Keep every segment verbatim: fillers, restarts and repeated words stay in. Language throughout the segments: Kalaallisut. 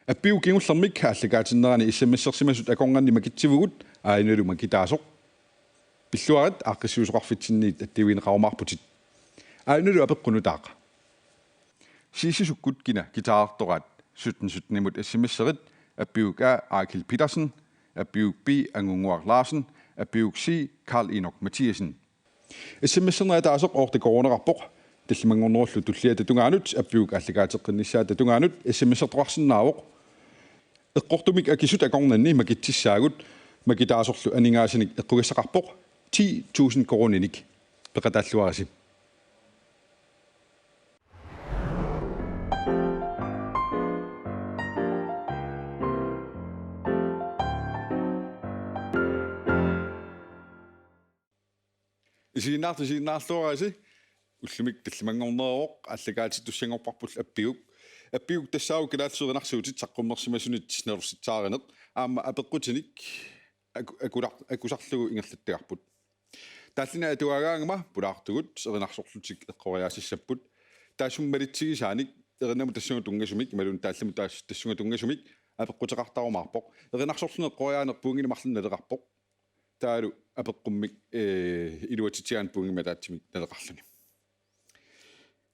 Appiuk kingullermik aallakaatinnerani S M S-ersimasut akornanni makitsivugut, aajuna makitaasoq. Pilluarit aaqqissuisoqarfitsinniit attiivigineqarumaarputit. Aajuna apeqqut nutaaq. Siisisukkut kina guitarertoraat sytten sytten-imut S M S-erit: Appiuk A, Eigil Petersen, Appiuk B, Angunnguaq Larsen, Appiuk C, Karl Enok Mathiassen. S M S-erneq ataaseq otte koruuneqarpoq. Tallimanngornerullu tulliata tungaanut Appiuk aallakaateqqinnissaata tungaanut S M S-ertoqarsinnaavoq. Eqqortumik akisut akornanni makitsissaagut, makitaasorlu aningaasanik eqqugassaqarpoq ti tusind koruuninik. Peqataalluarisi. Isiginnaartut isiginnaarluarisi, ullumi tallimanngorneruvoq, aallakaatittussanngorparput Appiuk. Appiuk tassaavoq kalaallisut erinarsuutit saqqummersimasunit nalersitsaarineq, aamma apeqqutinik aku-, akular-, akusarlugu ingerlattagarput. Taallineq atuagaangama pulaartugut erinarsorlutik eqqoriaasassapput. Taassuma malitsigisaanik erinamut tassunga tunngasumik, imaluunniit taallamut taas-, tassunga tunngasumik apeqquteqartarumaarpoq. Erinarsorluni eqqoriaaneq puinnginnit marlunnik naleqarpoq. Taavalu apeqqummik, eh, iluatsitsigaanni puinngimmik ataatsimik naleqarluni.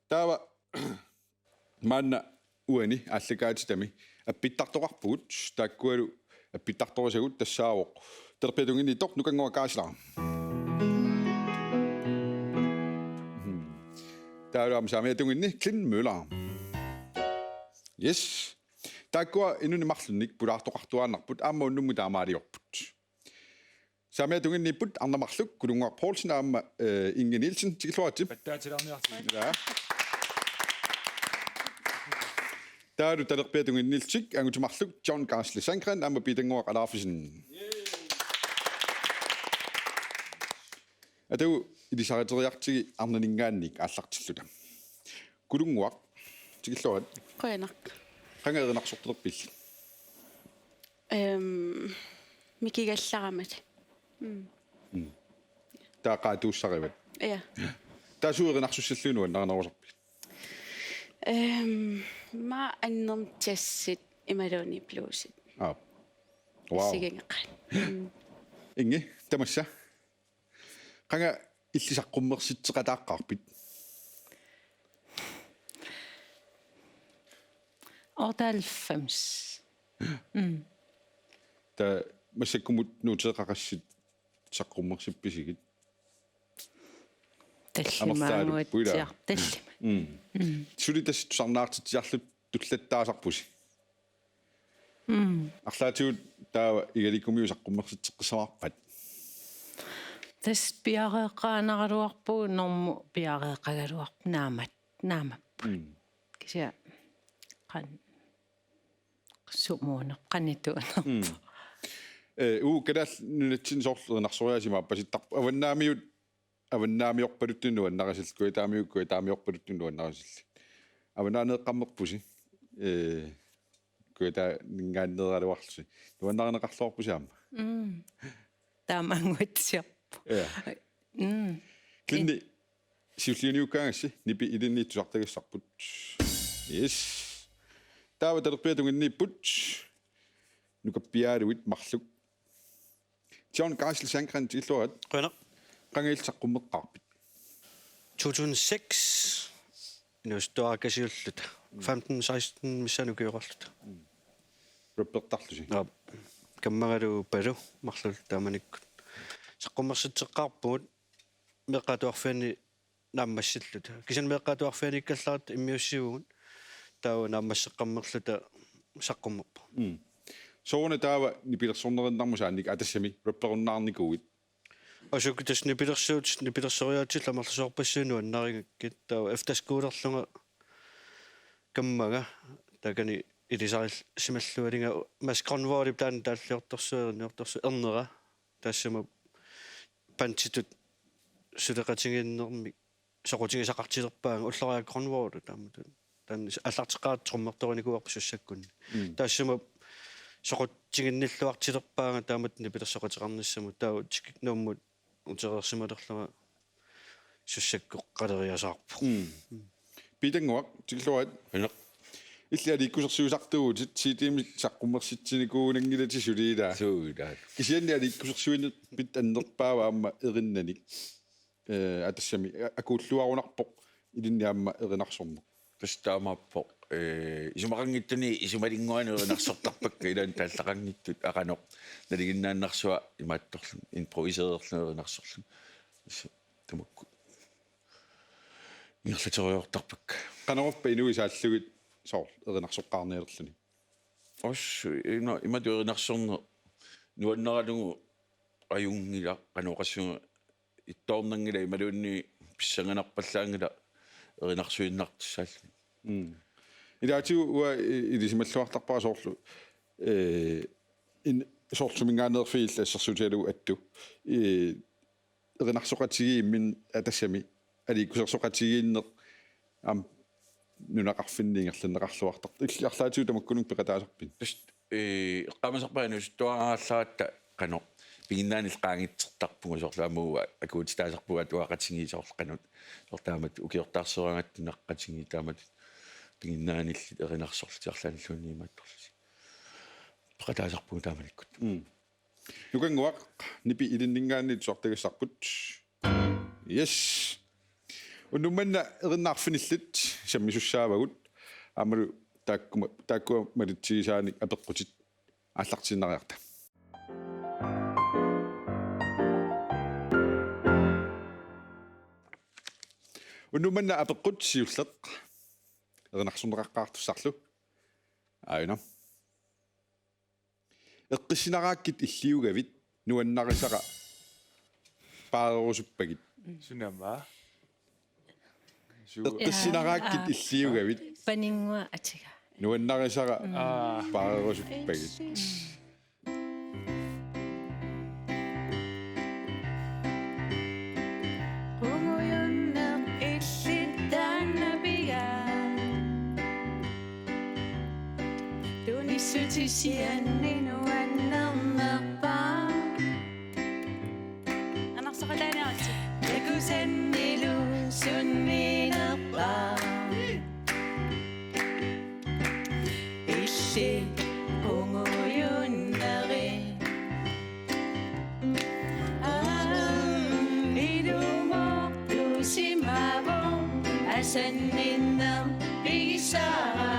Taava maanna uani aallakaatitami appittartoqarpugut, taakkualu appittartorisagut tassaavoq talerpiata tunginniittoq Nukannguaq Geisler. Taavalu aamma saamiata tunginni Clint Møller. Yes. Taakkua inunnik marlunnik pulaartoqartuaannarput, aamma unnummut taamaaliorput. Saamiata tunginniipput Arnaq Marluk, Kulunnguaq Poulsen aamma, eh, Inge Nielsen, tikilluaritsi. Pattaatilaarniartigit. Ja. Taavalu talerpiata tunginniillutik Angutit Marluk, John Geisler Sandgreen aamma Piitannguaq Alaufesen. Atagu ilisariteriartigit arnaninngaanniit aallartilluta. Kulunnguaq, tikilluarit. Qujanaq. Qanga erinarsortalerpillit? Ehm, mikigallaramali. Mm. Mm. Taava qaatuussarivat. Ja. Taava suut erinarsussallugit nuannarinerusarpigit? Ehm, ma annermut jazzit imaluunniit bluesit. Aap. Wow. Isiginngaqaat. Mm. Inge, tamassa. Qanga illit saqqummersitseqataaqqaarpit? Otteoghalvfems. Mm. Taava massakkumut nuuteeqaqassit saqqummersippisigit? Tallimaannguatsiaq, amerlaaluppuilaa. Tallimat. Mm. Mm. Suli tassa tusarnaartitsiarlutit tullattaasarpusi. Mm. Arlaatigut taava Igalikumiut saqqummersitseqqissamaarpat? Tassa piareeqqaanaraluarpugut, normut piareeqqagaluarpugut, naamat-, naamapput. Mm. Kisianni qan-, sumuunerpoq, qanittuunerpoq. Mm. Eh, uu, Kalaallit Nunatsinni soorlu erinarsoriaaseq ima appasittarpoq. Avannaamiut avannaamiorpaluttunik nuannarisallit, kujataamiut kujataamiorpaluttunik nuannarisallit. Avannaaneeqqammerpusi, eh, kujataaninngaanneeraluarlusi. Nuannarineqarluarpusi aamma. Mm. Taamaannguatsiarpoq. Ja. Mm. Klinni, siulliuniukkaangassi nipi ilinniit tusartagassarput. Yes. Taava talerpiata tunginniipput. Nukappiaaluit marluk. John Geisel Sandgreen, tikilluarit. Qujanaq. Qanga illit saqqummeqqaarpit? To tusind seks inuusuttuakkasiulluta. Femten seksten missaani ukioqarluta. Rappertarlusi? Aap. Kammagaluu Palu marlullu taamanikkut. Saqqummersitseqqaarpugut meeqqat atuarfianni naammassilluta. Kisianni meeqqat atuarfianiikkallarluta immiussivugut. Taava naammasseqqammerluta saqqummerpoq. Mm. Sooruna taava nipilersornerinnarmut saannik, aa, tassami rapperunnaarnikuuit? Asuki tassa nipilersuut, nipilersoriaatsillu amerlasoorpassuit nuannarigakkit. Taava efterskolerlunga kammaga taakani ilisarisimallungalu Mads Grønvoldip taanna taalliortorsuaq, erinniortorsuaq, ernera. Taassuma banditut suleqatigiinnermik soqutigisaqartilerpaanga, Ulloriaq Grønvold taamatut. Taanna aallarteqqaaratta trommertorinikuuarput Sussakkunni. Mm. Taassuma soqutiginnilluartilerpaanga taamatut nipilersoqateqarnissamut, taava tikik Nuummut utereersimalerlunga Sussakkoqaleriasaarpoq. Mm. Mm. Piitannguaq, tikilluarit. Qujanaq. Illit aliikkusersuisartuuvutit, C D-mik saqqummersitsinikuunanngilatit suli ilaa. Suu ilaa. Kisianni aliikkusersuinerpit annerpaava aamma erinnanik? Eh, atassami a-, akuulluarunarpoq ilinni aamma erinarsorneq. Tassa taamaappoq. Eh, isumaqanngitsuni isumalinnguanut erinarsortarpakka ilaanni taallaqanngitsut aqanoq. Nalinginnaannarsuaq imaattorluni, improvisererluni erinarsorluni. Tassa tamakku. Ingerlateriartarpakka. Qanorpit inuit saallugit soorlu erinarsoqqaarnialerluni? Os, ina, imatut erinarsorneq nuannaralugu ajunngilaq, qanoq oqassaanga, ittoornanngilaq imaluunniit pissanganarpallaanngilaq erinarsuinnartussaalluni. Mm. Ilaatigut uanga i-, ilisimalluartarpara soorlu, eh, in-, soorlu suminngaanneerfiit illit assersuutigalugu Attu. Eh, erinarsoqatigiit imminnut, a, tassami aliikkusersoqatigiinneq aamma nunaqarfinni ingerlanneqarluartartoq. Illit arlaatigut tamakkununnga peqataasarpit? Tassa, eh, eqqaamasarpara inuusuttuaraallaratta qanoq piginnaanillit qaangiuttarpunga soorlu aamma uanga akuutitaasarpunga atuaqatigiit soorlu qanoq. Soorlu taamatut ukiortaarsereeraangatta naqqatigiit taamatut piginnaanillit erinarsorlutik arlaannilluunniit imaattorlutik. Peqataasarpunga taamanikkut. Mm. Nukannguaq, nipi ilinninngaanniit tusartagassarput. Yes. Unnuk manna erinarsornerit sammisussaavagut. Aammalu taakkuma, taakkua malitsigisaanik apeqqutit aallartiinnariarta. Unnuk manna apeqqut siulleq. Erinarsorneqaqqaartussarlu. Aajuna. Eqqissinaraakkit illiugavit nuannarisara paarerusuppagit. Sunama? Su- Eqqissinaraakkit Aa. illiugavit Paninnguaq atiga. nuannarisara Aa. paarerusuppagit. Qungujunneq illit taanna pigaat. Tunissutisianni nuannernerpaaq. Anarsoqataaniaritsi. Takusannilu sunniinerpaaq. Illit qungujunneri. Aam, ilumoortusimavoq asanninneq pigisara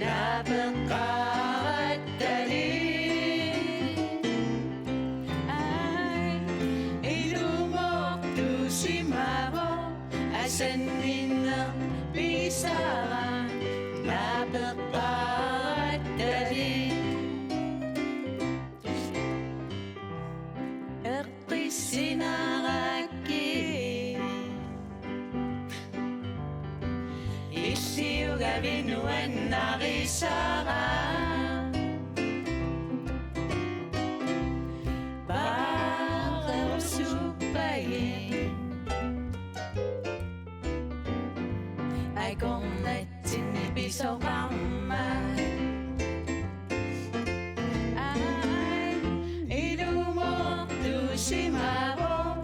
naapeqqaarattali. Aam, ilumoortusimavoq asanninneq pigisara naapeqqaarattali. Eqqissinaraakkit illiugavit nuannarisara paarerusuppagit. Akornatsinni pisoqarmat. Aam, ilumoortusimavoq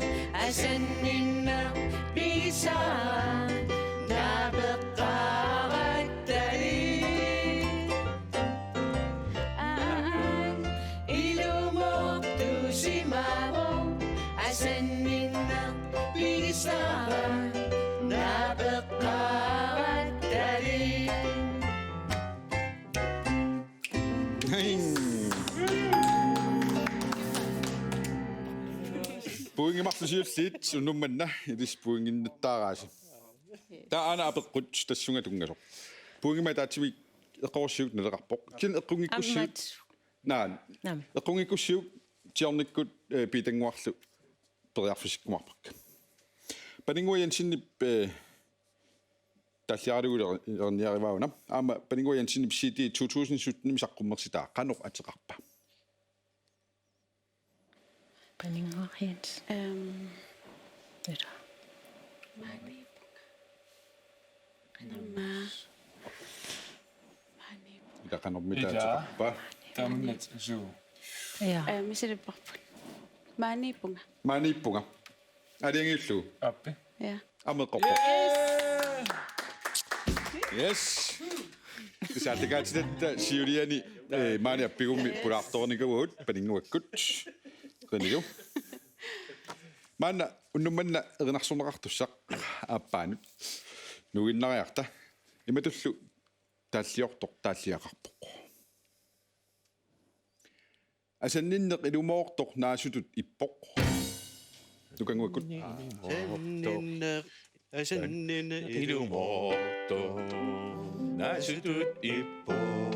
asanninneq pigisara naapeqqaarattali. Aam, ilumoortusimavoq asanninneq pigisara naapeqqaarattali. Pointit marluk siulliit, unnuk manna ilissi pointinnittaaraasi. Taava aana apeqqut tassunga tunngasoq. Pointit ataatsimik eqqorussiuk naleqarpoq. Kisianni eqqunngikkussiuk. Aamma. Naa. Naam. Eqqunngikkussiuk tiornikkut, eh, Piitannguarlu periarfissikkumaarpakka. Paninnguaq Jensenip, eh, taalliaralugu erniarivaa una. Aamma Paninnguaq Jensenip C D to tusind sytten-imi saqqummersitaa qanoq ateqarpa? Paninnguaq Jensen. Øhm, Ila. Maaniippunga. Qanamma. Maaniippunga. Ila qanormita Ila. Ateqarpa? Tamanna suu. Ja. Øhm, misilipparput. Maaniippunga. Maaniippunga. Aalajangiullugu? Aappi. Ja. Aamma eqqorpoq. Yes. Yes. Taatakaatitatta siuliani, eh, maani appigummi pulaartoornikuugut paninnguakkut. Qinilu. Maanna unnuk manna erinarsorneqartussaq aappaanut nuinnariarta. Imatullu taalliortoq taalliaqarpoq. Asanninneq ilumoortoq naasutut ippoq. Nukannguakkut. Asanninneq, asanninneq ilumoortoq naasutut ippoq.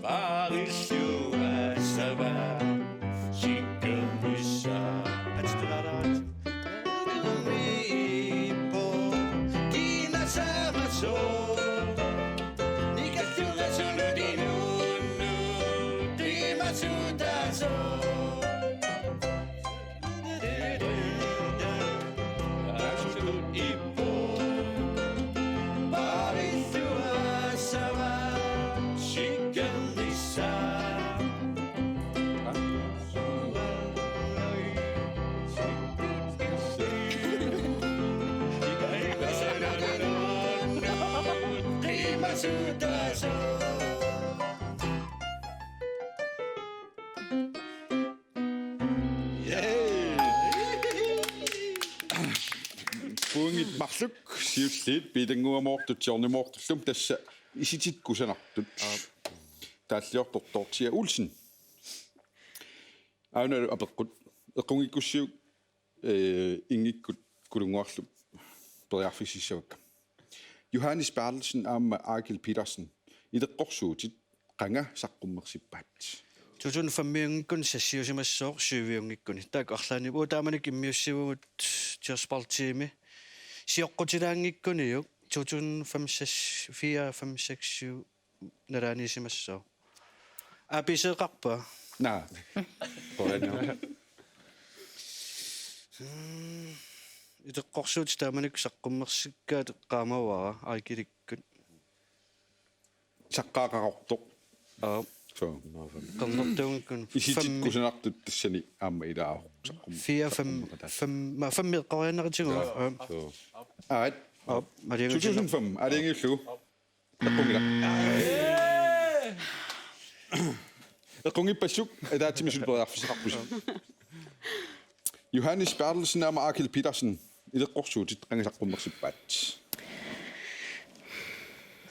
Paarilluassava sikkermissaa. Puuingit marluk, siulliit Piitannguamoortut Johnnymoortullu, tassa isitit kusanartut. Aap. Taalliortoq Dorthea Olsen. Aana apeqqut. Eqqunngikkutsigit, eh, inngikkut Kulunnguarlu periarfississavakka. Johannes Berthelsen aamma Aakel Petersen, ileqqorsuutit qanga saqqummersippaat? To tusind fem-iunngikkuni sassiusimassooq syv-iunngikkuni. Taakku arlaanni uagut taamanikkut immiussivugut Tirsparltiimi. Sioqqutilaanngikkuniuk to tusind fem, seks, fire, fem, seks, syv nalaaniisimassooq. A B C-qarpa? Naa. Qorianniarlugu. Mm, ileqqorsuutit taamanikkut saqqummersikkaat eqqaamavara Aikilikkut. Saqqaaqartoq. Aap. Suu. Qernertuunngikkuni. Isitit fem kusanartut tassani aamma ilaavoq. Saqqum-, fire, fem, saqqummeqataasut. Fem, ma, fem eqqoriaannartigu. Jaa. Aap. Suu. Aat. Aap, aalajangiussinnaa-. To tusind fem, aalajangiullugu. Eqqunngilaq. Eqqunngippassuit, ataatsimik suli periarfissaqarpusi. Johannes Berthelsen aamma Aakel Petersen, ileqqorsuutit qanga saqqummersippaat?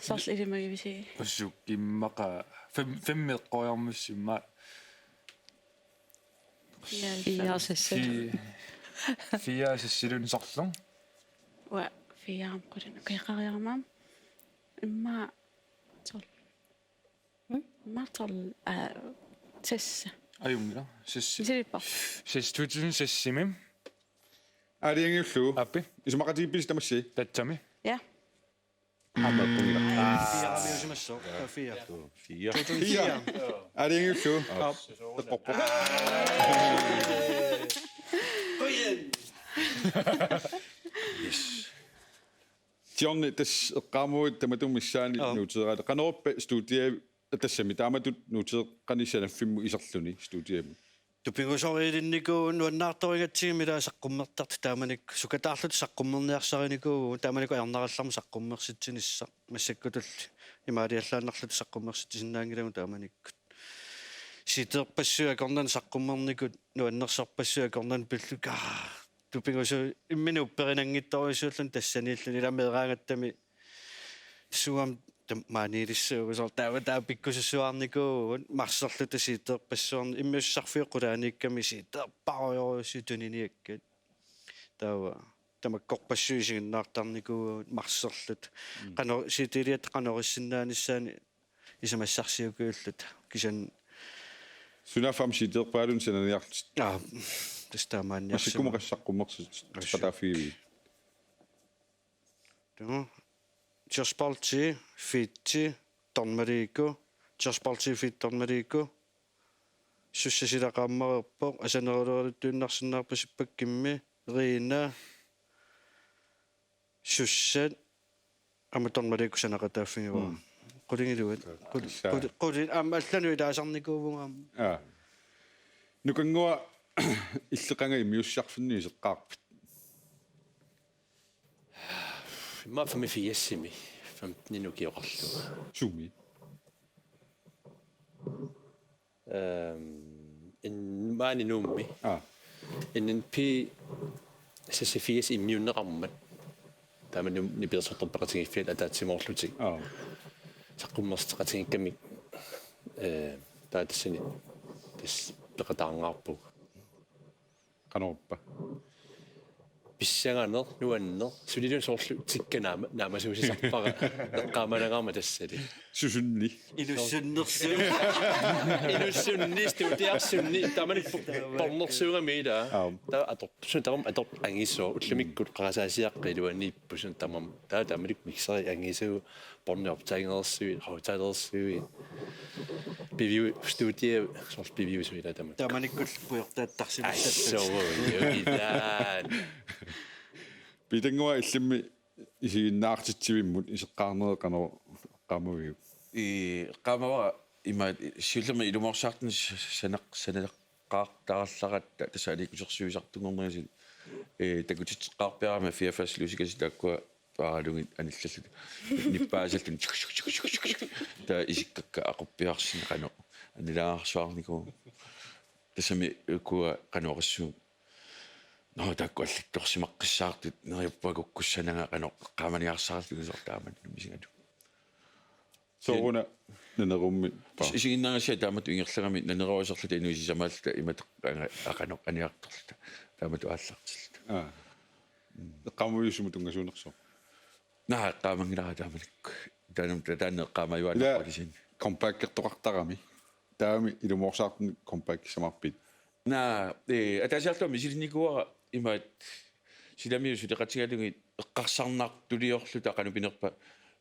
Soorlu ilimagivisi? Ussuk immaqa fem, fem eqqoriarmissimma. Fire, seks. Fi-, fire, seks-iluunniit soorlu. Uanga fire aamma qulinut ukioqariarama. Immaqa tolv. Hmm? Immaqa tolv, aa, seks. Ajunngilaq, seks. Misilippoq. Seks, to tusind seks-imi. Aalajangiullugu. Aappi. Isumaqatigiippisi tamassi? Tassami. Ja. Aamma eqqunngilaq. Fire-miusimassooq. Fire. Fire. Fire. Aalajangiullugu. Aap. Eqqorpoq. Yes. Johnny, tassa eqqaamavit tamatuma missaani. Aap. Nuuteeraat. Qanorippa studiami, tassami taamatut nuuteeqqani sanaffimmut iserluni studiamut? Tupigusooriilinnikuuvugut nuannaartorigatsigimmi ilaa saqqummertartut taamanikkut, sukataarluta saqqummerniarsarinikuuvugut, taamanikkut ajornarallarmat saqqummersitsinissaq, massakkutulli imaaliallaannarluta saqqummersitsisinnaanngilagut taamanikkut. Siiterpassuit akornanni saqqummernikut, nuannersorpassuit akornanni pillugu, aa, tupigusu-, imminut upperinanngitsorujussuulluni tassaniilluni ilaa meeraagattami suam tam-, maaniilissuugut soorlu taava taava pikkusussuarnikuuvugut marserluta siiterpassuarni immiussisarfiup qulaaniikkami siiterparujorujussuit tuniniakkat. Taava tamakkorpassuit isiginnaartarnikuuvugut marserluta. Mm. Qano-, siitiliat qanoq issinnaanissaannik isumassarsiukiulluta. Kisianni sunaaffa aamma siiterpaaluunniit sananiarlutit. Aa, tassa taamaanniarsimavugut. Massakkut qassit saqqummersitsiqataaffigiviuk? Taava Tirsparlti, Fiitsi, Dornmaliikku, Tirsparlti, Fiitsi, Dornmaliikku. Sussa silaqaammareerpoq, asaneruleraluttuinnarsinnaarpasippakka immi, Riina, Sussat, aamma Dornmaliikku sanaqataaffigaara. Mm. Qulingiluat. Qul-, Tassa. Qul-, quli-, aamma allanut ilaasarnikuuvugut aamma. Aa. Nukannguaq, illit qanga immiussisarfinnut iseqqaarpit? Immaqa femogfirsimi. femten ukioqarlunga. Suumi? Ehm, in-, maani Nuummi. Aa. N N P seksogfirs immiunneqarmat. Taama Nuummi nipilersortarfeqatigiiffiat ataatsimoorlutik. Aa. Saqqummerseqatigiikkamik, eh, taava tassani tassa peqataarngaarpugut. Qanorpa? Pissanganeq, nuanneq, sulilu soorlu tikka naama-, naamasuusisarpara eqqaamanangaarmat tassali. Susunni? Ilussunnersu. Ilussunni, studiarsunni, taamani po-, pornersuugami ilaa. Aap. Taava ator-, sun tamarmi ator-, angisooq, ullumikkut qarasaasiaqqat iluaniippoq, sun tamarmi. Taava taamanikkut mixeri angisuuvoq, båndene optagereersuit, højttalereersuit. Piviu-, studie, soorlu piviusuit ilaa tamarmik. Taamanikkut pujortaattarsimassat. Assut, jo, ilaa. Piitannguaq, illimmi isiginnaartitsivimmut iseqqaarnerit qanoq eqqaamaviuk? Ii, eqqaamavara ima siullermik ilumoorsaartuni sa-, sanaq-, sanaleqqaartarallaratta tassa aliikkusersuisartunngornerisigut. Ee, takutitseqqaarpiarama fireogfirs Lucy Kassip taakkua paaralugit anillalluta. Nippaasalluni. Taava isikkakka aquppiarsinni qanoq annilaarsuarnikuuvoq. Tassami ukua qanoq oqassuunga. Nå, taakku allattorsimaqqissaartut neriuppunga kukkussananga qanoq eqqaamaniarsarallugu soorlu taamani misigalugu. Sooruna Naneruummi paa? Is-, isiginnaagassiaq taamatut ingerlagami Naneruup aserluta inuit sisamaalluta imatut anga-, aqanoq aniartorluta. Taamatut aallartilluta. Aa. Eqqaamaviuk sumut tunngasuunersoq? Naa, eqqaamanngilara taamanikkut. Taanna, taanna eqqaamajuaannarpara kisianni. Compactertoqartarami. Taavami ilumoorsaartuni compactissamaarpit? Naa, ee, ataasiarluta misilinnikuuara imaat silamiut suleqatigalugit eqqarsarnartuliorluta qanoq pinerpa,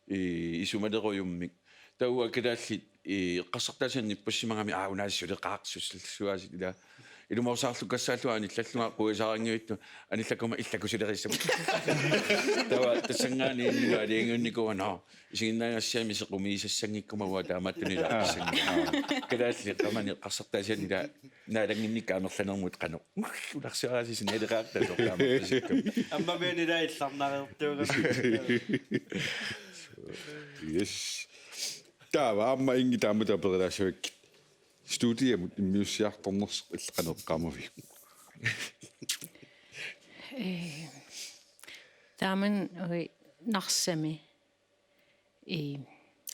ee, isumalerujummik. Taava kalaallit, ee, eqqarsartaasiannik nippassimagami, aa, una suleqaarsussua ilaa. Ilumoorsaarlukassaallugu anillallunga Q S R-innguittu anillakkuma illakusulerissam. Taava tassanngaanniit inninnga aliangiunnikuuara, nå, isiginnaagassiami sequmiisassanngikkuma uanga taamaattunik ilaartissanngilanga. Kalaallit qamani eqqarsartaasiannik ilaa naalannginnikka amerlanermut qanoq. Ularsiaraasisinnialeqaartasoq taamaattusikkut. Aamma meeni ilaa illarnareertuugami. Yes. Taava aamma Ingi taamatut aperilaassavakkit. Studiamut immiussiartornersoq illit qanoq eqqaamaviuk? Ee, taamani uagut Narsami i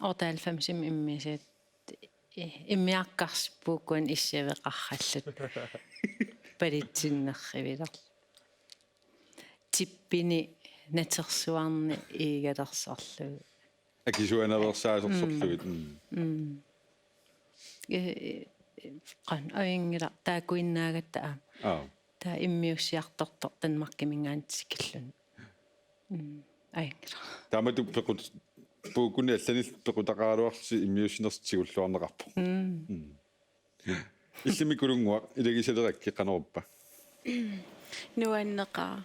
otteoghalvfemsimi immiussat, i, immiaqqarsut puukkuanni issiaveqaralluta palitsinnerrivilerluta. Tippini natersuarni iigalersorlugu. Akisuanaveersaasorsorlugit. Mm. Mm. Mm. Ee, qanoq ajunngilaq taakkuinnaagatta aamma. Aa. Taava immiussiartortoq Danmarkiminngaanniit tikillugu. Mm. Ajunngilaq. Taamatut pequt-, puukkunni allanillu pequtaqaraluarlusi immiussinersi tigulluarneqarpoq. Mm. Mm. Illimmi Kulunnguaq, ilagisalerakkit qanorpa? Nuanneqaaq.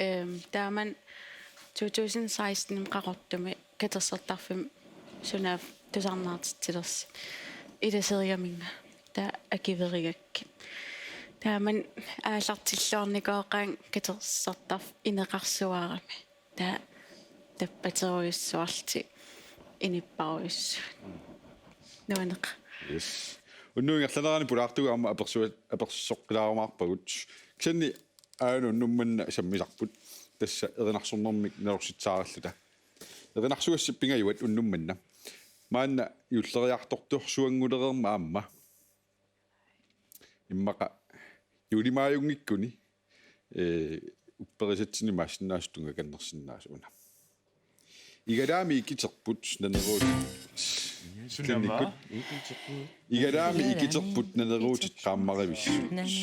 Ehm, taamani to tusind seksten Qaqortumi katersortarfimmi sunaaffa tusarnaartitsilersoq ilaserigaminnga, taava akuerigakkit. Taamani aallartilluarnikooqaanga katersortarfik ineqarsuarami. Taava tappaterujussuarlutik inipparujussuit. Nuanneqaaq. Yes. Unnuup ingerlanerani pulaartugut aamma apersua-, apersoqqilaarumaarpagut. Kisianni aajuna unnuk manna sammisarput. Tassa erinarsornermik nalorsitsaaralluta. Erinarsugassat pingajuat unnuk manna. Maanna juulleriartortorsuanngulereermat aamma. Immaqa juulimaajunngikkunni, ee, upperisatsinni maassinnaasut tunngakannersinnaasoq una. Igalaami ikiterput naneruut. Sunama? Klinnikkut. Igalaami ikiterput naneruutit qaammarivissut. Naami.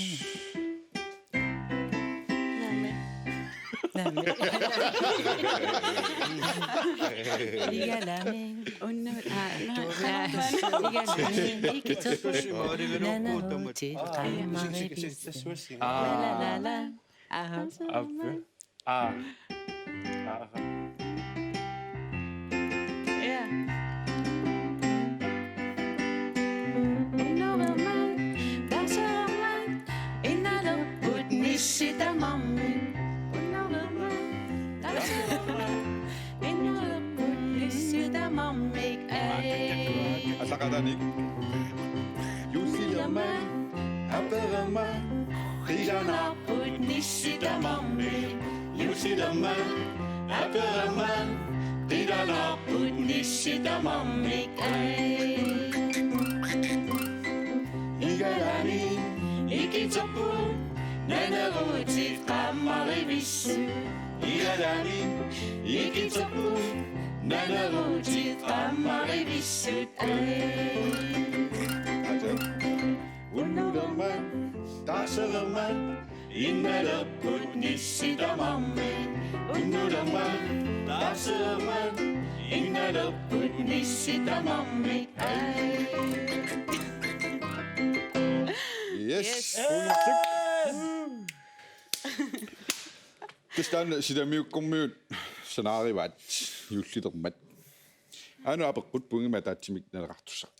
Igalaami. Unnu, aa, no, aa, igalaami ikiterput naneruutit qaammarivissut. Aa. La, la, la, la. Aha. Aap. Aa. Aha. Ja. Unnuarmat, tasermat, innalerput nissi tamarmi. Unnuarmat, tasermat, innalerput Atanik. Juullilermat apereermat qilanaarput nissit tamarmik. Juullilermat apereermat qilanaarput nissit tamarmik. Ai. Igalani ikitserput naneruutit qaammarivissuit. Igalani ikitserput naneruutit qaammarivissuit. Ai. Unnulermat taasereermat innalerput nissit tamarmik. Unnulermat taasereermat innalerput nissit tamarmik. Ai. Yes. Yes. Tassa taanna Silamiukkormiut sanaarivaat juullilermat. Aana apeqqut puigummi ataatsimik naleqartussaq.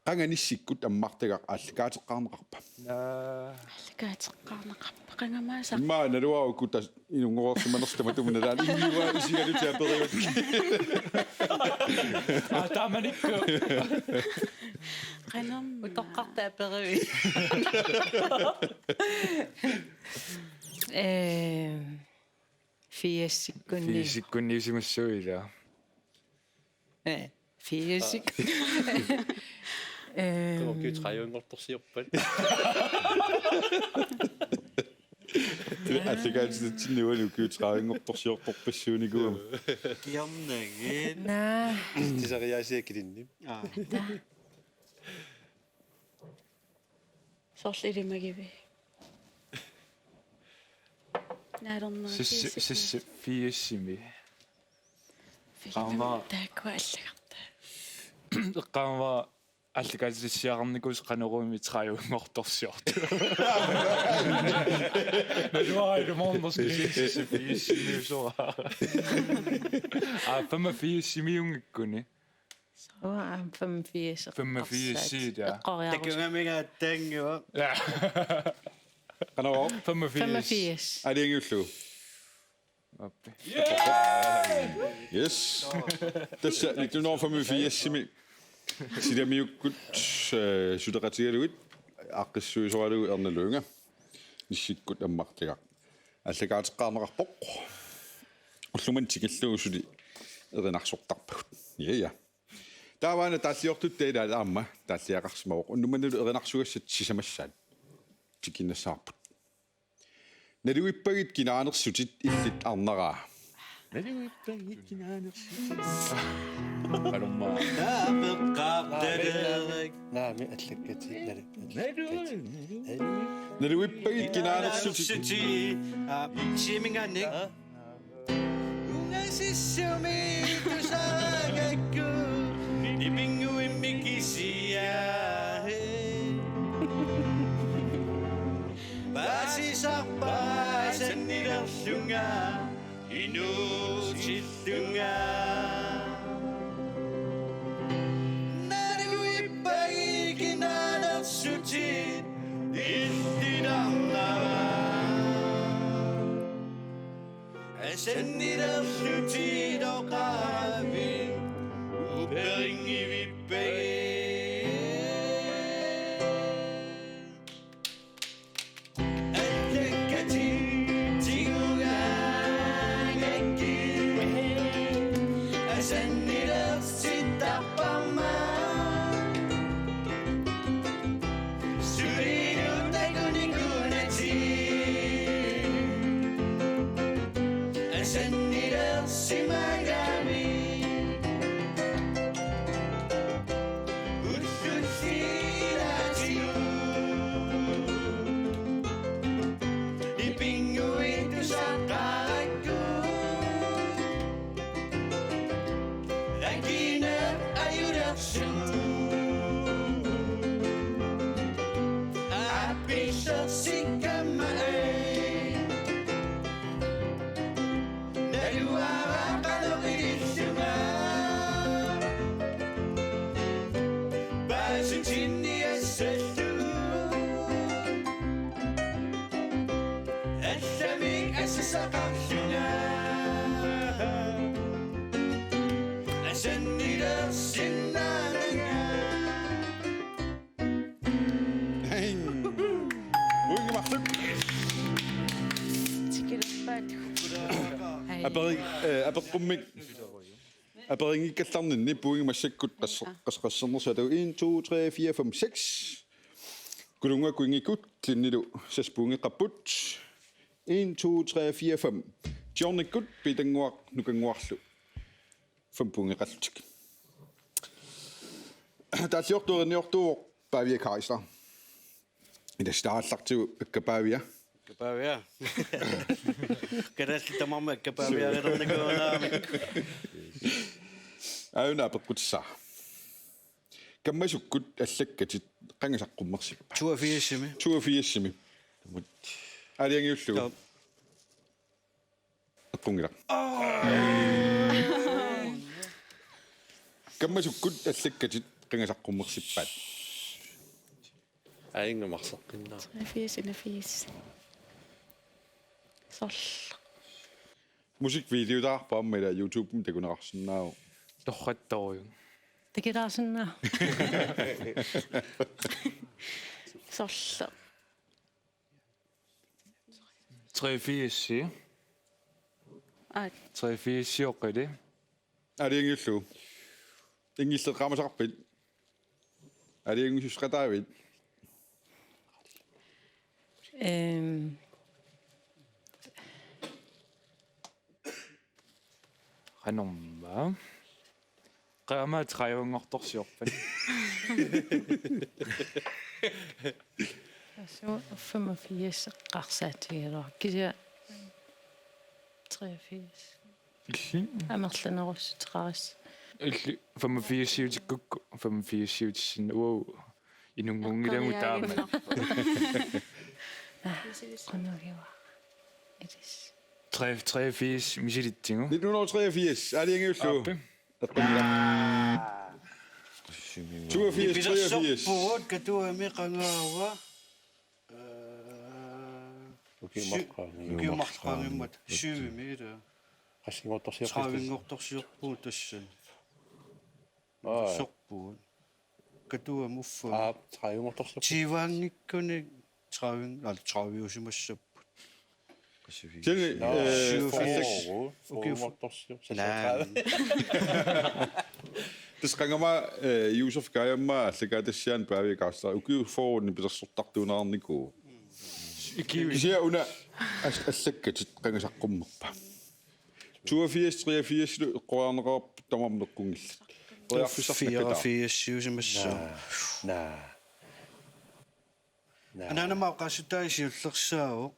Qanga nissikkut ammartagaq aallakaateqqaarneqarpa? Naa. Aallakaateqqaarneqarpa? Qanga maasaq. Immaqa naluara uku tassa inunngorsimanersoq tamatuma nalaani innuaa isigalutit aperivat. Aa, taamanikku. Qanormi. Utoqqarta aperivi. Eh, firsikkunni. Firsikkunniusimassuuila. Eh, firsik. Eh, Ukiut tredivenngortorsiorpat. Aallakaatitsinni uani ukiut tredivenngortorsiortorpassuunikuugama. Kiornagit. Naa. Tisariaasiakkilinni. Aa. Soorlu ilimagivii. Naalornera sissi, firsimi. Sissi, firsimi. Filmi qaamma. Taakkua allagartaa. Qaamma aallakaatitassiaqarnikuusoq Qanorooq tredivenngortorsiortoq. Naluara ilumoornersoq sissi, sissi, firsimiusoq. Aa, femogfirsimiunngikkuni. Suu, aamma femogfirs. Femogfirs, ja. Eqqoriarus. Takugamiga tangua. Ja. Qanorooq? Femogfirs. Femogfirs. Aalajangiullugu. Appi. Yes. Tassa nitten hundrede og femogfirsimi Silamiukkut, øh, suleqatigalugit aaqqissuisoralugu Erna Lynge nissikkut ammartagaq aallakaateqqaarneqarpoq. Ullumimut tikillugu suli erinarsortarpagut. Ja, ja. Taava una taalliortutta ilaat aamma taalliaqarsimavoq. Unnuk mannalu erinarsugassat sisamassaat tikinnassaapput. Naluippagit kinaanersutit illit arnaraa. Naluippagit kinaanersutit. Qalummaa. Naapeqqaartalerik. Naami allakkatit nalu-, nalu-, nalu-, naluippagit kinaanersutit. Kinaanersutit. Aa, iksiminganik. Ungasissumi tusaragakku nipinnguimmi kisiaa. Paasisarpara asannilerlunga inuutillunga. Naluippagit kinaanersutit illit arnaraa. Asannilerlutit oqaravit upperinngivippagit. Allakkatit tigugaangakkit. Asannilersittarparma. Sulilu takunikunatik asannilersimagami. Ullulli ilaatigut nipinnguit tusaqarakku. Akineq ajulersugut. Aappillersikkamma ai. Naluara qanoq ilillunga. Paasitinniassallugu. Allamik asasaqarlunga. Asannilersinnaananga. Aperi-, eh, apeqqummik, aperinngikkallarninni pointit massakkut qas-, qas-, qassernersaat en, to, tre, fire, fem, seks. Kulunga kuingikkut Clintilu seks pointeqarput. En, to, tre, fire, fem. Johnikkut Peter-nnguaq Nukanguarlu fem pointeqarlutik. Taalliortuerniortuuvoq Pavia Kaiser. Ila staallartigu akka Pavia. Akka Pavia. Kalaallit tamarmik akka Pavia rinernikuunaamik. Aajuna apeqqutissaa. Kammasukkut allakkatit qanga saqqummersippat? Toogfirsimi. Toogfirsimi. Aalajangiullugu. Joo. Eqqunngilaq. Kammasukkut allakkatit qanga saqqummersippat? Aajuna marseqqinnaa. Treogfirs, enogfirs. Soorlu. Musikvideotaarpoq aamma ila YouTubemi takuneqarsinnaavoq. Torrattorujuk. Takilaarsinnaa. Soorlu. Treogfirs. Aa. Treogfirs oqili. Aalajangiullugu. Inngillertaqamasaqarpit? Aalajangiussuseqataavit? Ehm. Qanormaa. Qanormaa tredivenngortorsiorpat. Tassa femogfirs eqqarsaatigaluarpoq. Kisianni treogfirs. Illit? Amerlanerussuteqarassi. Illit femogfirsiutikkukku, femogfirsiutissinnaavoq. Inunngunngilagut taama. Qanoq iva. Ilis. Tre-, treogfirs misilitsigu. Nitten hundrede og treogfirs, aalajangiullugu. Aappi. Toogfirs, treogfirs. Nipilersorpugut Katuami qangaava. Øh, ukiumarqaangi-, sy-, ukiumarqaangimmata. Syvimi ila. Qassinngortorsiorpugut. Tredivenngortorsiorpugut tassani. Aa. Nipilersorpugut. Katuami uffa. Aa, tredivenngortorsiorpugut. Tyveanngikkuni tredive, al-, trediviusimassapput. Kisianni, nå, eh, syvogfirs. Fyrre, ukiut fyrre. Naa. Tassa qanga aamma, eh, Josef Kajama allakaatitassiaanut Pavia Kaiser ukiut fyrre nipilersortartuuneqarnikuuvoq. Ikiui. Kisianni una as-, allakkatit qanga saqqummerpat? Toogfirs, treogfirs eqqoriarneqarput tamarmik eqqunngillat. Fireogfirsiusimassaaq. Naa. Naa. Naa. Anaanama oqaassutaai siullersaavoq.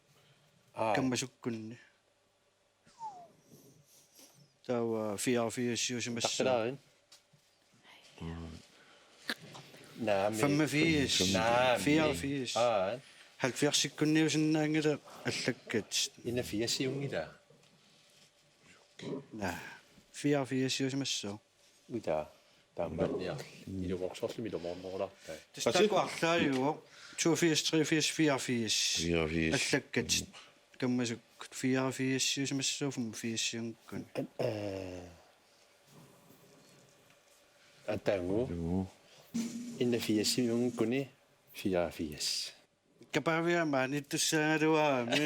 Aa. Kammasukkunni. Taava fireogfirsiusimassaaq. Taqqilaariit. Naamik. Femogfirs. Naamik. Fireogfirs. Aa. Halvfjerdsikkunniusinnaanngilaq allakkat. Enogfirsiunngilaq. Naa. Fireogfirsiusimassaaq. Ila, taamaanniarli. Ilumorsorlumi ilumoornerulaartai. Tassa taakku arlaajuvoq, toogfirs, treogfirs, fireogfirs. Fireogfirs. Allakkat. Kammasuk fireogfirsiusimassaaq, femogfirsiunngikkunik. An-, eh, atagu. Joo. Enogfirsiunngikkunik, fireogfirs. Kapaaviaamaanittussaagaluarami.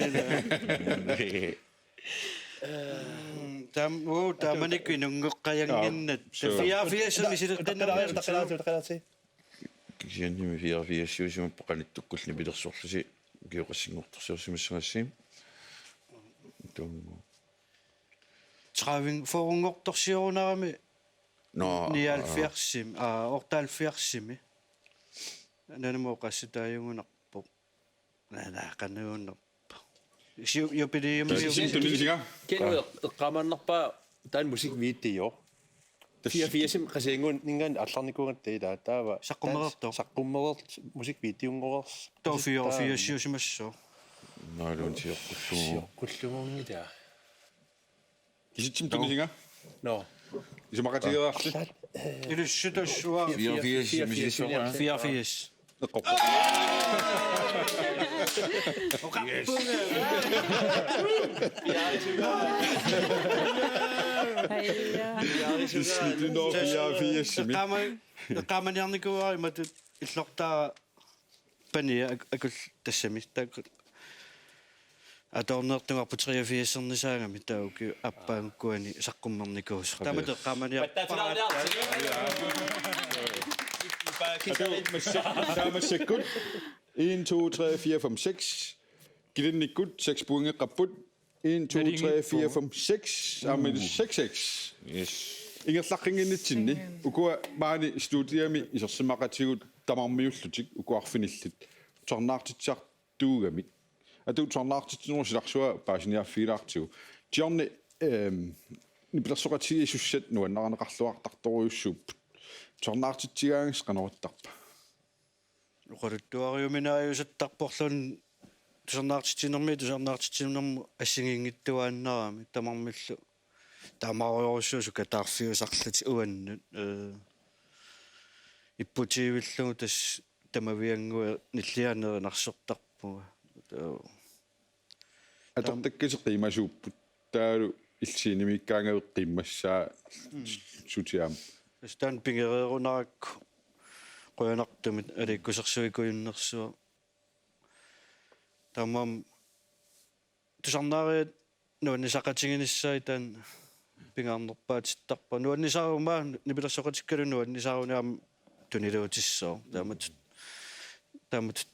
Mm, taam-, uu, taamanikkut inunngoqqajannginnat. Aa, suu. Fireogfirs misilittaqinnermi. Kisiannimi fireogfirsiusimappat qanittukkut nipilersorlusi ukioqassinngortorsiorsimassagassi. Tuummu. Tredive, fyrrenngortorsiorunarami. Nå, nioghalvfjerdsimi, aa, otteoghalvfjerdsimi. Anaanama oqaassutaajugunarpoq. Naa, naa, qanoq una. Siu-, jubilæum. Tassa siu-, tunisiga. Kenneth eqqaamaannarpaa taanna musikvideo. Tassa. Fireogfirsimik Qasigiannguaninngaanniit aallarnikuugatta ilaa taava. Saqqummereertoq. Saqqummereertoq musikvideonngortoq. Taava fireogfirsiusimassaaq. Naaluunniit sioqqullugu. Sioqqullugunngilaa. Kisitsimik tunisiga? Nå. Isumaqatigeerarsi. Ilissi tassa. Fireogfirs, misissuara. Fireogfirs. Eqqortoq. Oqarpunga. Aja. Nitten hundrede og fireogfirs. Eqqaama-, eqqaamaniarnikuuara imatut illortaara pania ak-, akul tassami. Taakku. Atoorneertungaarput treogfirsernisaagami taava ukiup aappaanguani saqqummernikuusoq. Taamatut eqqaamaniarpara. Atoorneertungaarput. Taava massakkut en, to, tre, fire, fem, seks. Kilinnikkut seks pointeqarput. En, to, tre, fire, fem, seks. Aamma seks seks. Yes. Ingerlaqqinnginnitsinni. Ukua maani studiami isersimaqatigut tamarmiullutik uku arfinillit. Tusarnaartitsisartuugamik. Atu tusarnaartitsinerup silarsua paasiniaaffigilaartigu. Tiorni, ehm, nipilersoqatigiissut nuannarineqarluartartorujussuupput. Tusarnaartitsigaangassi qanoq ittarpa? Oqaluttuariuminaajusattarporluunniit tusarnaartitsinermi, tusarnaartitsinermut assigiinngitsuaannarami tamarmillu. Taamaarujorujussuusut kataarfiusarlutik uannut. Ee, ipputiivillugu tassa tamaviannguaq nilliaannarunarsortarpunga. Taava atortakkasi qiimasuupput. Taavalu illit scenemiikkaangavit qiimmassaa sutiaam. Tassa taanna pigereerunarakku qujanartumik aliikkusersuikujunnersuaq. Taamaammat tusarnaariat nuannisaqatiginissaat taanna pingaarnerpaatittarpara. Nuannisaruma nipilersoqatikkalu nuannisaruni aamma tuniluutissaaq. Taamatut, taamatut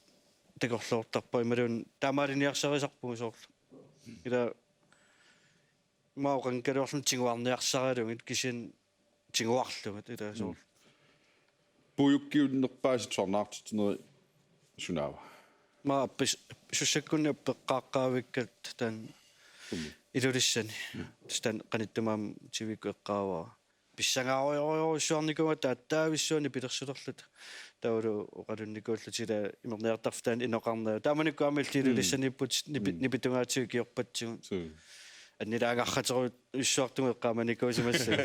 takorloortarpara imaluunniit taamaaliniarsarisarpugut soorlu. Ila maoqanngikkaluarluni tiguarniarsaralugit kisianni tiguarlugit ila soorlu. Puigukkiunnerpaasi tusarnaartitsinerit sunaava? Maani appis-, sussakkunni appeqqaaqqaavikkatta taanna Ilulissani. Tassa taanna qanittumi aamma T V-kkut eqqaavara. Pissangaarujorujussuarnikuugatta taattavissuaq nipilersulerluta. Taavalu oqalunnikuulluta ila imerniartarfik taanna inoqarnera. Taamanikkut aamma illit Ilulissaniipputit nipi-, nipitungaatigut ikiorpatsigut. Suu. Annilaangartorujussuartugut eqqaamanikuusimassavat.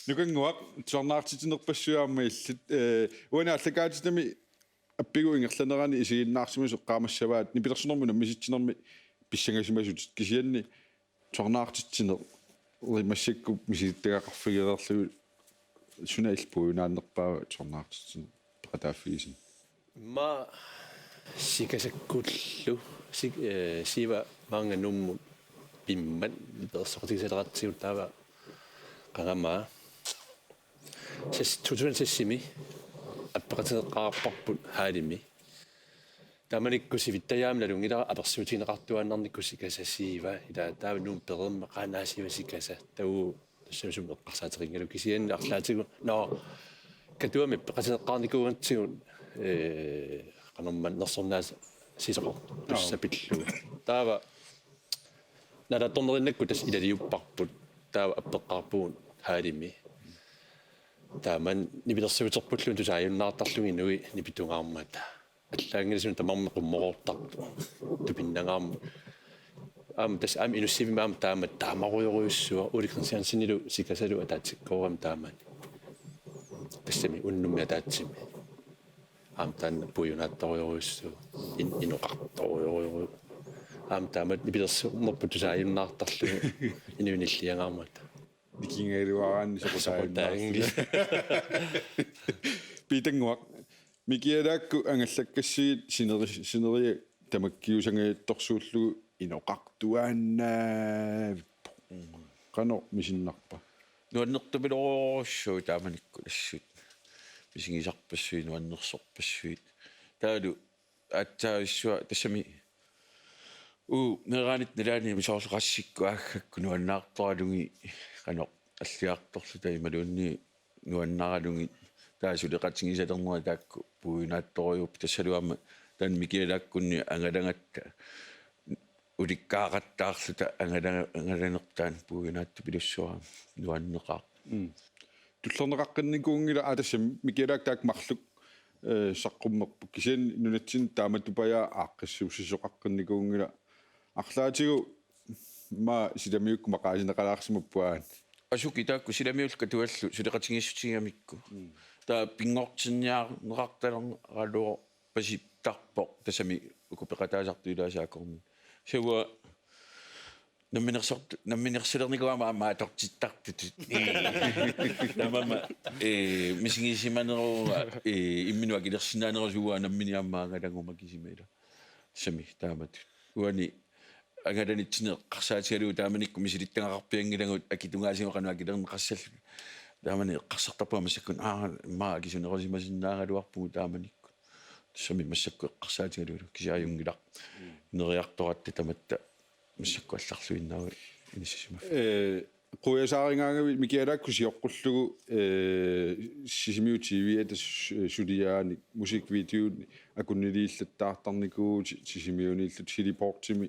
Nukannguaq, tusarnaartitsinerpassuit aamma illit, ee, uani aallakaatitami appigut ingerlanerani isiginnaarsimasut eqqaamassavaat nipilersornermut unammisitsinermi pissangasimasutit kisianni tusarnaartitsinerit massakkut misilittagaqarfigereerlugit suna illit puiunaannerpaava tusarnaartitsineq peqataaffigisiuk? Immaqa sikasakkullu sik-, ee, Siiva maanga Nuummut pimmat nipilersoqatigisaleqatigut taava qanga aamma. Ses-, to tusind seksimi appeqatigeqqaarparput hallimi. Taamanikkut sivittajaamik nalunngilara apersuutigineqartuaannarnikkut sikasaq Siiva. Ila taava Nuummut pereermat qaa Siiva sikasaq. Taava tassami sumut eqqarsaateqanngilaq kisianni arlaatigut. Nå, Katuami peqatigeqqaarnikuugatsigu, ee, qanormaanna nersornaasoq sisoqartussaq pillugu. Taava nalatornerinnakkut tassa ilaliupparput. Taava appeqqaarpugut hallimi. Taamani nipilersuuterpulluunniit tusaajunnaartarlugit inuit nipitungaarmata. Allaanngilaq suna tamarmi qummoroortarpoq. Tupinnangaarmat. Aamma tassa aamma Inussivimmi aamma taama taamaarujorujussuaq Ole Kristiansenilu sikasalu ataatsikkoorami taamani. Tassami unnummi ataatsimmi. Aamma taanna puiunaattorujorujussuaq. In-, inoqartorujorujussuaq. Aamma taamatut nipilersornerput tusaajunnaartarlugu inuit nilliangaarmata. Nikingaluaraanni soqutaanngilaq. Soqutaanngilaq. Piitannguaq, Mikialaakkut angallakkassigit sineri-, sineriak tamakkiusangajattorsuullugu inoqartuaannavippoq. Qanoq misinnarpa? Nuannertupiloorujussuuvoq taamanikkut assut. Misigisarpassuit, nuannersorpassuit. Taavalu aatsaavissuaq tassami uu meeraanitta nalaani soorlu qassikkut aaggakkut nuannaartoralugit qanoq alliartorluta imaluunniit nuannaralugit taava suleqatigisalernerat taakku puiunaattorujuupput tassalu aamma taanna Mikialaakkunni angalagatta ulikkaaqattaarluta angala-, angalanertaani puiunaattupilussuara nuanneqaaq. Mm. Tullorneqaqqinnikuunngilaq aa tassami Mikialaakka taakku marluk, ee, saqqummerput kisianni nunatsinni taamatupajaa aaqqissuussisoqaqqinnikunngilaq arlaatigut maa silamiukkut maqaasineqalaarsimapput aani. Asuki taakku silamiullu Katuallu suleqatigiissutigigamikku. Mm. Taava pinngortinniarneqartalerneralua pasittarpoq tassami uku peqataasartut ilaasa akornanni. Suu namminersort-, namminersulernikuugama aamma atortittartutut. Taamaammat, ee, misigisimaneruva, ee, imminut akilersinnaanerusuuvoq nammineq aamma angalaguma kisima ila. Tassami taamatut. Uani angalanitsinni eqqarsaatigalugu taamanikkut misilittagaqarpianngilagut akitungaasigut qanoq akilerneqassallugit. Taamani eqqarsartarpunga massakkut, aa, immaqa akisunerusimasinnaagaluarpugut taamanikkut. Tassami massakkut eqqarsaatigalugulu kisianni ajunngilaq. Ineriartoratta tamatta massakkut allarluinnaavat inissisimaffik. Ee, quiasaarigaangavit Mikialaakkut sioqqullugu, ee, Sisimiut T V-ata su-, suliaanik musikvideonik akunniliillattaartarnikuuvutit Sisimiuniillutit heliportimi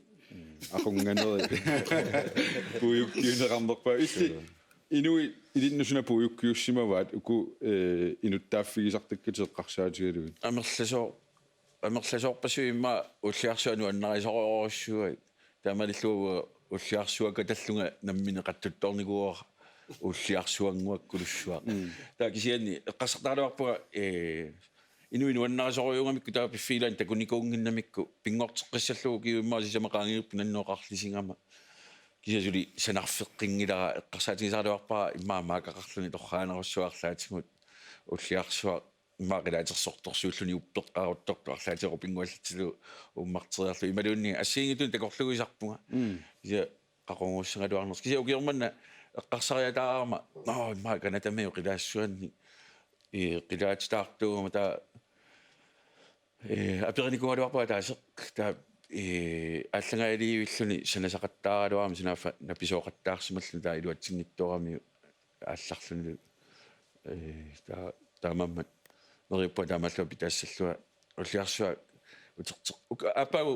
aqunnganeri puiukkiunneqarnerpaat. Illit inuit ilinnut suna puiukkiussimavaat uku, ee, inuttaaffigisartakkatit eqqarsaatigalugit? Amerlasoo-, amerlasoorpassuit immaqa Ulliarsuaq nuannarisorujussuuaat. Taamaalillugu Ulliarsuaq katallunga nammineq qattuttoornikuuara Ulliarsuannguakkulussuaq. Mm. Taava kisianni eqqarsartaraluarpunga, ee, inuit nuannarisorujuugamikku taava piffigilaarneq takunikuunnginnamikku pinngorteqqissallugu ukiut immaqa sisamat qaangiupput nannuoqarlisigama. Kisianni suli sanarfeqqinngilara eqqarsaatigisaraluarpara immaqa maakaqarluni torraanerussuaq arlaatigut Ulliarsuaq immaqa qilaatersortorsuulluni uppeqqaruttortoq arlaatigut pinnguallatsilu uummarteriarlugu imaluunniit assigiinngitsunik takorluuisarpunga. Mm. Kisianni qaqugussangaluarnersoq. Kisianni ukioq manna eqqarsariataarama, nå, immaqa Canadamiut qilaassuanni, ee, qilaatitaartuugama taava, ee, aperinikuugaluarpara ataaseq, taava, ee, aallangaajalerluni sanasaqattaaraluarami sunaaffa napisooqattaarsimalluni taava iluatsinngitsooramiuk aallarlunilu, ee, taa-, taamaammat neriuppunga taamaallaat pitaassallunga Ulliarsuaq uterteq-, uk-, aappaagu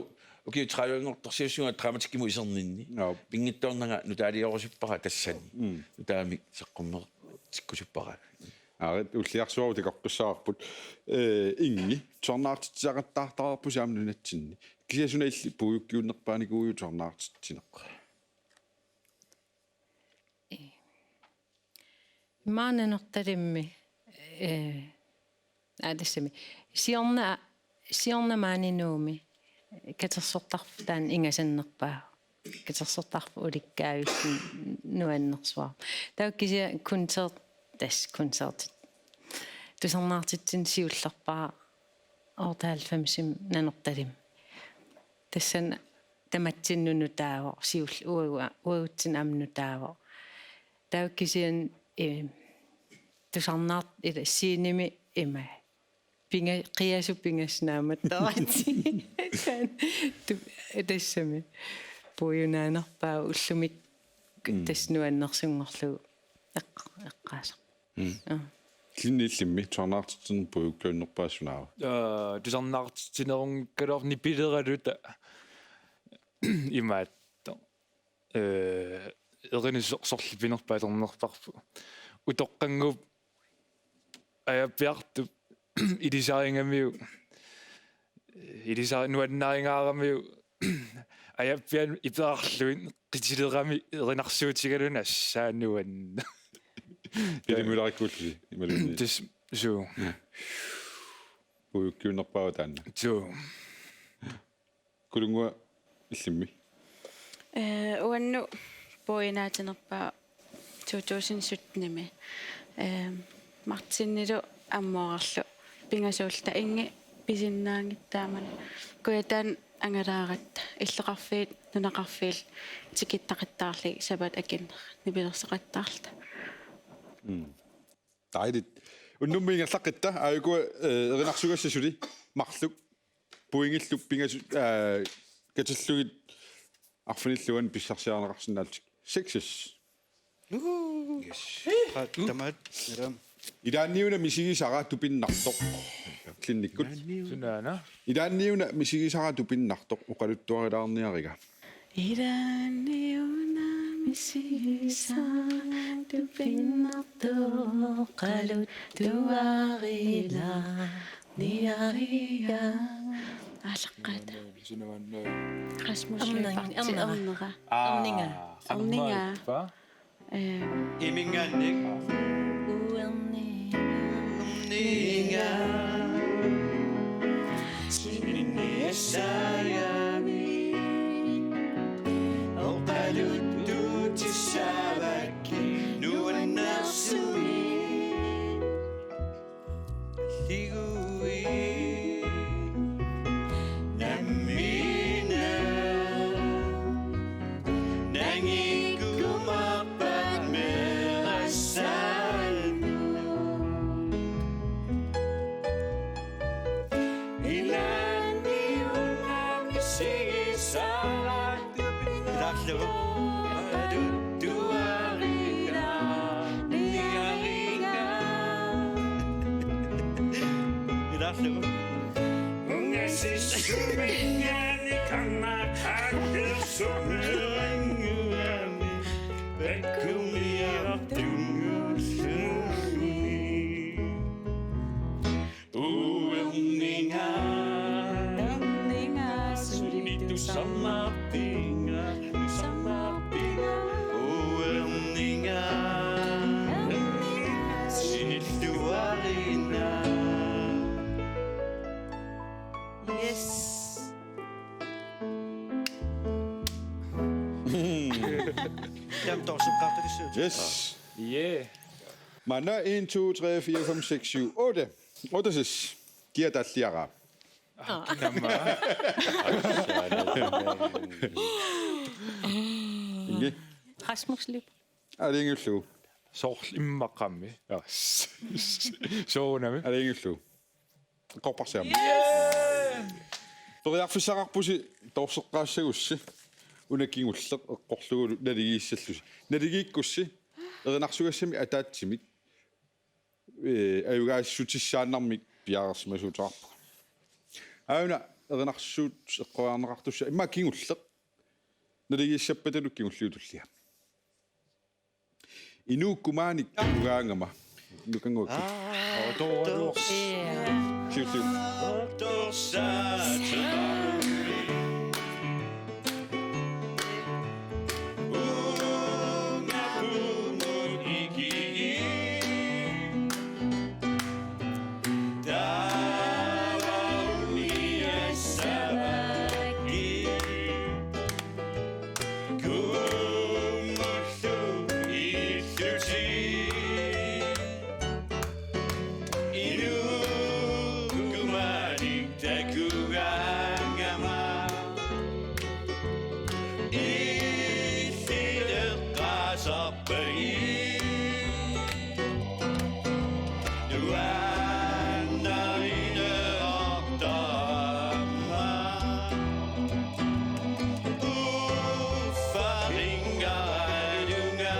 ukiut tredivenngortorsiussuunga dramatikkimut iserninni. Joo. Pinngitsoornanga nutaaliorusuppara tassani. Mm. Nutaamik saqqummertikkusuppara. Aarit, Ulliarsuaq takoqqissavarput. Ee, Ingi, tusarnaartitsisaqattaartarpusi aamma nunatsinni. Kisianni suna illit puiukkiunnerpaanikuuiuk tusarnaartitsineq? Ee. Immaqa Nanortalimmi, ee, aa, tassami. Siorna, siorna maani Nuummi katersortarfik taanna ingasannerpaavoq. Katersortarfik ulikkaavilluni nuannersuarmik. Taava kisianni koncert, tassa koncertit. Tusarnaartitsineq siullerpaaq otteoghalvfemsimi Nanortalimmi. Tassani tamatsinnut nutaavoq, siul-, uagu-, uagutsinnut aamma nutaavoq. Taava kisianni, ee, tusarnaart-, ila, scenemi ima. Pinga-, qiasut pingasut naammattoratik. Taanna tu-, tassami. Puiunaanerpaavoq ullumi. Mm. Tassa nuannersunngorlugu eq-, eqqaasaq. Mm. Aa. Kisianni illimmi tusarnaartitsineq puiukkiunnerpaaq sunaava? Aa, tusarnaartitsinerunngikkaluarpoq nipileraluta imaattoq. Ee, erinit sor-, sorleq pinerpaaq atornerparput. Utoqqannguup ajappiartup ilisarigamiuk, ilisari-, nuannarigaaramiuk, ajappianut iperarlugit qitilerami erinarsuutigalugu assaanuan. Ilimulaarikkuullusi, imaluunniit. Tassa, suu. Ja. Puiukkiunnerpaavoq taanna. Suu. Kulunnguaq illimmi? Ee, uannut puiunaatinerpaavoq to tusind syttenimi. Ee, Martinilu ammoorarlu pingasuulluta Ingi pisinnaanngitsoq taamani. Kujataani angalaaratta illoqarfiit nunaqarfiillu tikittaqattaarlugit sapaatip akunnera nipilersoqattaarluta. Mm. Dejligt. Unnummi ingerlaqqitta, aajuku, øh, erinarsugassat suli marluk pointillu pingasut, øh, katillugit arfinillit uani pissarsiarineqarsinnaallutik. Seks. Yes. Qa-, tamaat, eram. Ilaanniuna misigisara tupinnartoq. Klinnikkut. Sunaana. Ilaanniuna misigisara tupinnartoq oqaluttuarilaarniariga. Ilaanniuna misigisara tupinnartoq oqaluttuarilaarniariga. Aallaqqaataaq. Sunaana. Rasmus Ernera. Lyberth Ernera. Ernera. Aa, Ernera. Ernera. Ernera. Ernera. Ee. Iminngaanniit. Uerni-, uerniga. Sininniassaagami. Oqaluttuutissavakkit nuannersumik. Ligui. Nammineq. Uerninga. Uerninga, suli tusarnaarpinnga, tusarnaarpinnga. Uerninga. Uerninga, sinilluarina. Yes. Taama torseqqaartalissuutit. Yes. Yeah. Maanna en, to, tre, fire, fem, seks, syv, otte. Otte, seks. Kia taalliaraa? Tamma. Ingi. Rasmus Lip. Aalajangiullugu. Soorlu immaqami. Ja. Soorunami. Aalajangiullugu. Eqqorparsi aamma. Periarfissaqarpusi torseqqaassagussi. Una kingulleq eqqorlugulu naligiissallusi. Naligiikkussi erinarsugassamik ataatsimik, ee, ajugaassutissaannarmik piareersimasuuteqarpugut. Aajuna erinarsuut eqqoriarneqartussaq immaqa kingulleq naligiissappatalu kingulliutullia. Inuukkumaanik takugaangama. Nukannguakki. Aa, tooruor. Siulliu. Kummullu illutik. Inuukkumaanik takugaangama. Illit eqqaasarpagit. Nuannarineqartarama. Uffaringaarlunga.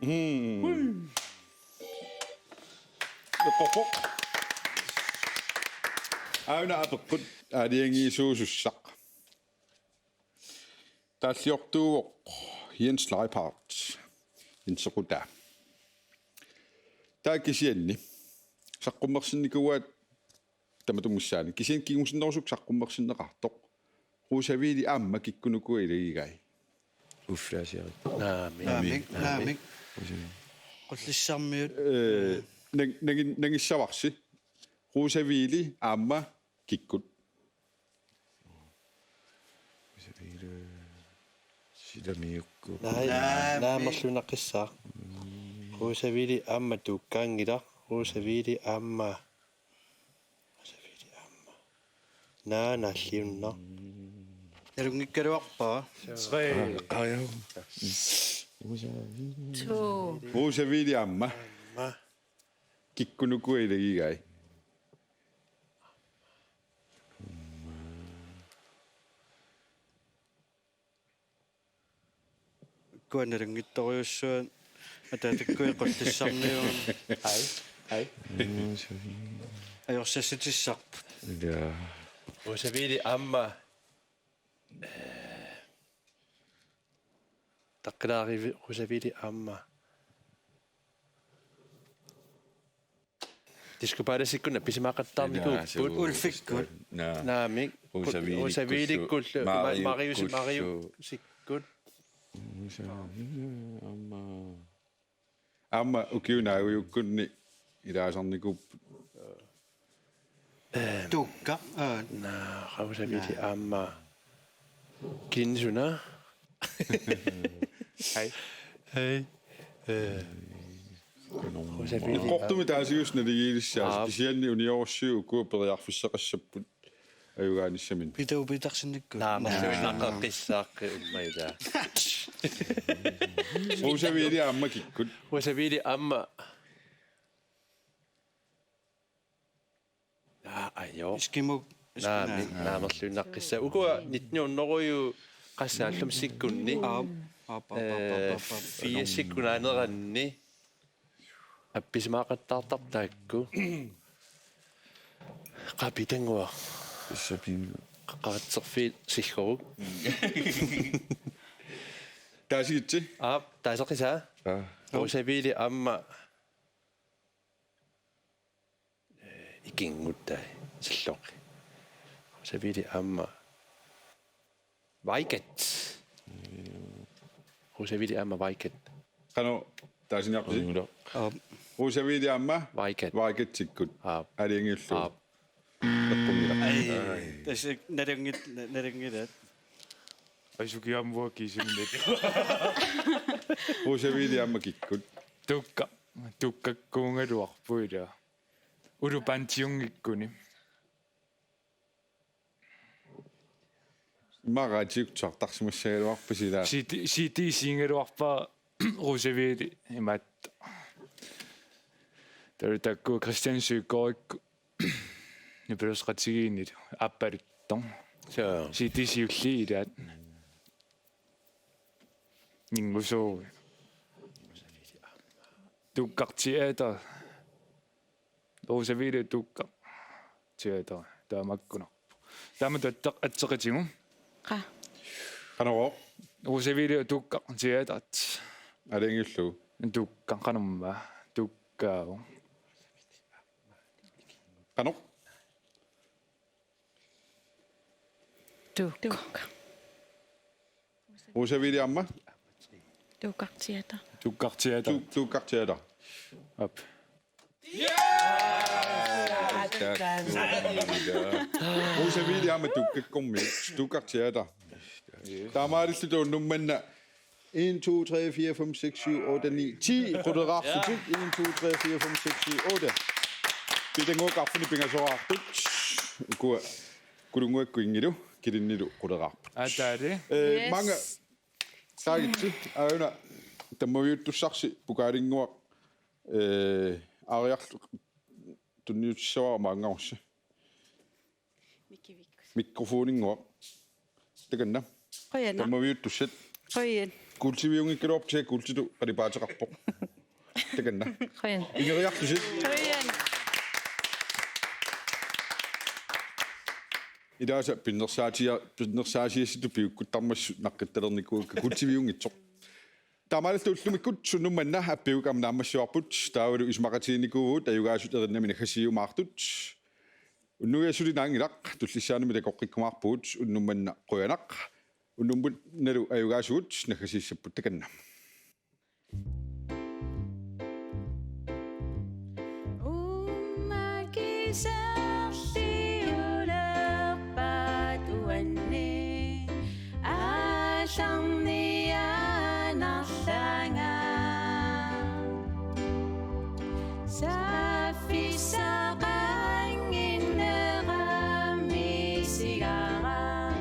Mm. Eqqorpoq. Aajuna apeqqut aalajangiisuusussaq. Taalliortuuvoq Jens Leiphardt, Jensequtaa. Taava kisianni saqqummersinnikuuaat tamatumussaanik. Kisianni kingusinnerusukkut saqqummersinneqartoq. Ruusavili aamma kikkunuku ilagigai. Uffaasiarit. Naamik. Naamik, naamik. Ruusavili. Qullissarmiut. Ee, nang-, nangin-, nangissavarsi. Ruusavili aamma kikkut. Ruusavili silamiukku. Naamik. Naamerluinnaqissaaq. Ruusavili aamma tuukkaanngilaq. Ruusavili aamma. Ruusavili aamma. Naa nalliunnaq. Nalunngikkaluarpara. Tre. Aa, aa, ja. Ruusavili. To. Ruusavili aamma. Aamma. Kikkunuku ilagigai. Ukua nalunngitsorujussuat ataatakkui qullissarniugut. Ai, ai. Ajorsassutissarput. Ja. Ruusavili aamma. Taqqilaarivi-, Ruusavili aamma. Disco Palacekkut nappisimaaqattaarnikuupput. Naa, suu. Ulfikkut. Naa. Naamik. Ruusaviilikkullu. Ruusaviilikkullu. Ma-, Marius, Mariuskullu. Mariusikkut. Ruusaviilik aamma. Aamma ukiut naagujukkunni ilaasarnikuupput. Tuukka. Aa. Naa, Ruusavili aamma. Kiinnissuna? Hej. Hej. Øh. Ruusavili. Eqqortumik taasiussi naligiilissaasi. Aap. Kisianni uniorussiuk ukua periarfissaqassapput ajugaanissaminnik. Pituupitarsinnikkut. Naa, naa. Nalluinnartoqqissaaq ummaila. Ruusavili aamma kikkut. Ruusavili aamma. Aa, ajo. Eskimo. Naami, naamerluinnaqqissaaq. Ukua nitten hundrede qassaallumisikkunni. Aap, aap, aap, aap, aap, aap. Firsikkunaaneranni. Appisimaaqattaartarput taakku. Qapitannguaq. Issapin. Qaqqaratserfiit silloruk. Taasigitsi? Aap, taaseqqisaa. Aa. Ruusavili aamma, eh, ikinnguttai silloqqi. Ruusavili aamma Vaikat. Ruusavili aamma Vaikat. Qanoq taasiniarpisi? Unngulo. Aap. Ruusavili aamma Vaikat. Vaikatsikkut. Aap. Aalajangiullugu. Aap. Eqqunngilaq. Ai, tassa nalunngil-, na-, nalunngilaat. Asukiammua kisinnit. Ruusavili aamma kikkut. Tuukka. Tuukkakkuugaluarpoq ila. Ulupantiunngikkuni. Immaqa tiuktuartarsimassagaluarpasi ila. C D, C D isigaluarpara Ruusavili imaattoq. Taava taakku Christian Søgaardikkut nipilersoqatigiinnilu aappaluttoq. Soo. C D siulliit ilaat. Ningusuuvi. Tuukkaq teater. Ruusavili Tuukkaq teater. Taamakkunarpoq. Taama tuattaq atseqatigu. Qa. Qanorooq? Ruusavili Tuukkaq teatrat. Aalajangiullugu. Tuukkaq qanormaa. Tuukkaavoq. Qanoq? Tuukka. Tuukka. Ruusavili aamma? Tuukkaq teater. Tuukkaq teater. Tu-, Tuukkaq teater. Aap. Ruusavili aamma Tuukkakkormiut. Tuukkaq teater. Taamaalilluta unnuk manna en, to, tre, fire, fem, seks, syv, otte, ni, ti. Quleraarlutik. En, to, tre, fire, fem, seks, syv, otte. Pitannguakka arfineq-pingasoraartut. Ukua Kulunnguakkut inngilu, kilinnilu quleraarput. Ataali. Eh, yes. Maanga qaagitsi, aajuna tammaviuttussarsi pokalinnguaq, eh, aariarlu tunniutissavara maanngarussi. Mikrofoninguaq. Takanna. Qujanaq. Tammaviuttussat. Qujan. Kuultiviunngikkaluarpoq, tassa kuultitut qalipaateqarpoq. Takanna. Qujan. Ingeriarlusi. Qujan. Ilaasa pinnersaatia-, pinnersaasiassitut piukkuttarmassuk naqqittalernikuuakka kuultiviunngitsoq. Taamaalilluta ullumikkut unnuk manna appiukkaam naammassivarput, taavalu isumaqatigiinnikuuvugut ajugaasut erinnami naggasiiumaartut. Unnuiassuli naanngilaq, tullissaanimi takoqqikkumaarpugut, unnuk manna qujanaq, unnuk mannalu ajugaasugut naggasiissapput takanna. Uummakiserliulerpat uanni aallarniaannarlanga. Saffissaqannginnerami sigara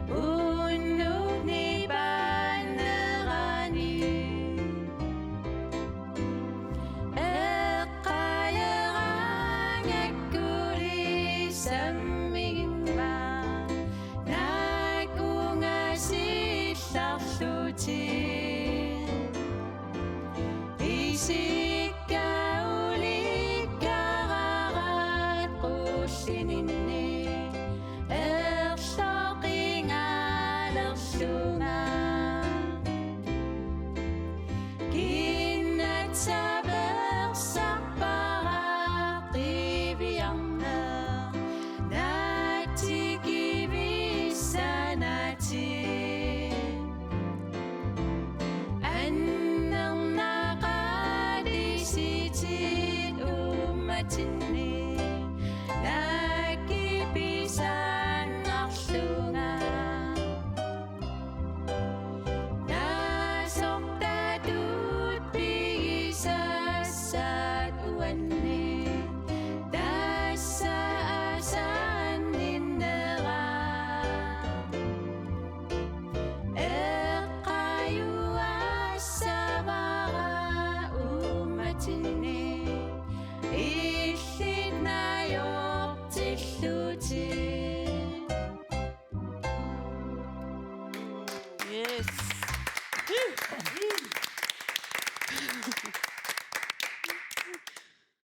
unnuk nipannerani. Eqqalerangakkulit sammigimma naakungasillarlutik. Isikka ulikkararat qullininni erloqingalerlunga. Kinnatsaveersarpara qiviarneq naatikivissanati. Annernaqaat isitit uummatinni naakkipisannarlunga. Naasortatut pigisat